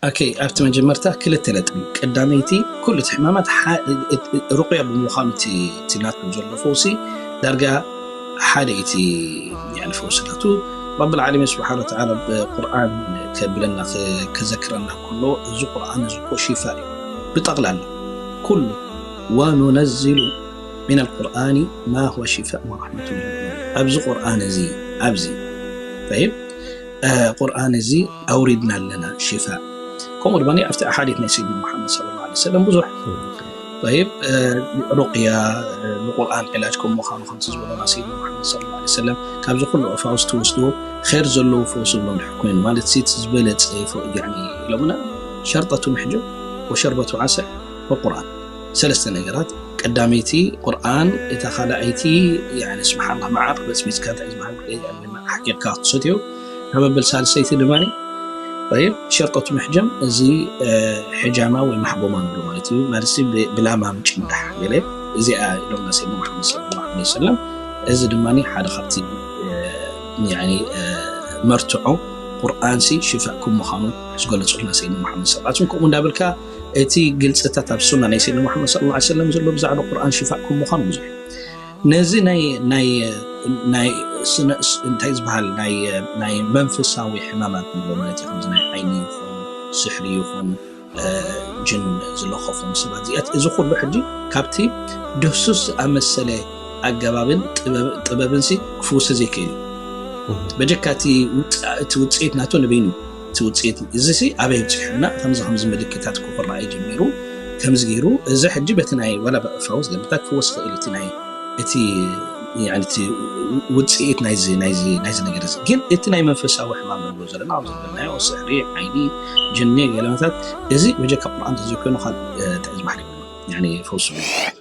ኦኬ፣ ኣብቲ መጀመርታ ክልተ ነጥቢ። ቀዳመይቲ፣ ኩሉ እቲ ሕማማት ሓ-፣ እ-፣ እ-፣ ሩቅያ ብምዃኑ እቲ፣ እቲ ናቱ ዘሎ ፈውሲ ዳርጋ ሓደ እቲ፣ ያኒ፣ ፈውሲ ናቱ። ረብል ዓለሚን ስብሓነ ወተዓላ ብቁርኣን ከብለና፣ ከ-፣ ከዘክረና ከሎ፣ እዚ ቁርኣን እዚ እኮ ሽፋ እዩ። ብጠቕላላ ኩሉ፣ ወኑነዝሉ ሚነል ቁርኣኒ ማ ሁወ ሽፋእ ወረሕመቱ ልልሙእሚኒን። ኣብዚ ቁርኣን እዚ፣ ኣብዚ፣ ጠይብ፣ እ፣ ቁርኣን እዚ ኣውሪድና ኣለና፣ ሽፋእ። ከምኡ ድማ ኣብቲ ኣሓዲት ናይ ሰይድና ሙሓመድ ሰለላሁ ዐለይሂ ወሰለም ብዙሕ። ጠይብ፣ እ፣ ሩቅያ፣ እ፣ ንቁርኣን ዕላጅ ከም ምዃኑ ከምቲ ዝበለና ሰይድና ሙሓመድ ሰለላሁ ዐለይሂ ወሰለም፣ ካብዚ ኩሉ ፈውሲ ትወስድዎ ኸይር ዘለዎ ፈውሲ ኣሎ እንድሕር ኮይኑ፣ ማለት ሲ እቲ ዝበለጸ ፈ-፣ ያኒ ኢሎምና፣ ሸርጠቱ ምሕጃብ ወሸርበቱ ዓሰል ወቁርኣን። ሰለስተ ነገራት፣ ቀዳመይቲ ቁርኣን፣ እታ ካልኣይቲ፣ ያኒ፣ ስብሓንላህ፣ መዓር በጽቢጽካ እንታይ ዝበሃል፣ ያኒ፣ ሓቂቕካ ክትሰትዮ፣ ካብ መበል ሳልሰይቲ ድማ፣ ጠይብ፣ ሸርጠቱ ምሕጀም፣ እዚ፣ እ፣ ሕጃማ ወይ ማሕቦማ ንብሎ ማለት እዩ። ማለት ሲ ብ-፣ ብላማ ምጭንዳሕ ገለ፣ እዚኣ ኢሎምና ሰይድና ሙሓመድ ሰለላሁ ዐለይሂ ወሰለም። እዚ ድማ ሓደ ካብቲ፣ እ፣ ያኒ፣ እ፣ መርትዖ ቁርኣን ሲ ሽፋእ ከም ምዃኑ ዝገለጹልና ሰይድና ሙሓመድ ሰለላሁ ዐለይሂ ወሰለም። ከምኡ እንዳበልካ እቲ ግልጽታት ኣብ ሱና ናይ ሰይድና ሙሓመድ ሰለላሁ ዐለይሂ ወሰለም ዘሎ ብዛዕባ ቁርኣን ሽፋእ ከም ምዃኑ ብዙሕ። ነዚ ናይ፣ ናይ፣ ናይ ስነ-፣ ስ-፣ እንታይ ዝበሃል ናይ፣ ናይ መንፈሳዊ ሕማማት ንብሎ ማለት እዩ። ከምዚ ናይ ዓይኒ ይኹን፣ ስሕሪ ይኹን፣ እ፣ ጅን ዝለኸፎም ሰባት እዚኣት፣ እዚ ኩሉ ሕጂ ካብቲ ድህሱስ ዝኣመሰለ ኣገባብን ጥበብ-፣ ጥበብን ሲ ክፍውስ ዘይክእል እዩ። እህ። በጀካ እቲ ውጽ-፣ እቲ ውጽኢት ናቱ ንበይኑ እቲ ውጽኢት እዚ ሲ ኣበይ ኣብጺሑና፣ ከምዚ ከምዚ ምልክታት ክረኣይ ጀሚሩ፣ ከምዚ ገይሩ፣ እዚ ሕጂ በቲ ናይ ዋላ ብፈውስ ገለታት ክፍወስ ይኽእል፣ እቲ ናይ፣ እቲ፣ ያኒ፣ እቲ ውጽኢት ናይዚ፣ ናይዚ፣ ናይዚ ነገር እዚ። ግን እቲ ናይ መንፈሳዊ ሕማም ንብሎ ዘለና፣ ኣብ ዘበልናዮ ስሕሪ፣ ዓይኒ፣ ጅኒ፣ ገለመታት፣ እዚ በጀካ ቁርኣን ተዘይኮይኑ ካልእ፣ እ፣ እንታይ ዝበሃል የብሉን። ያኒ፣ ፈውሱ የብሉን።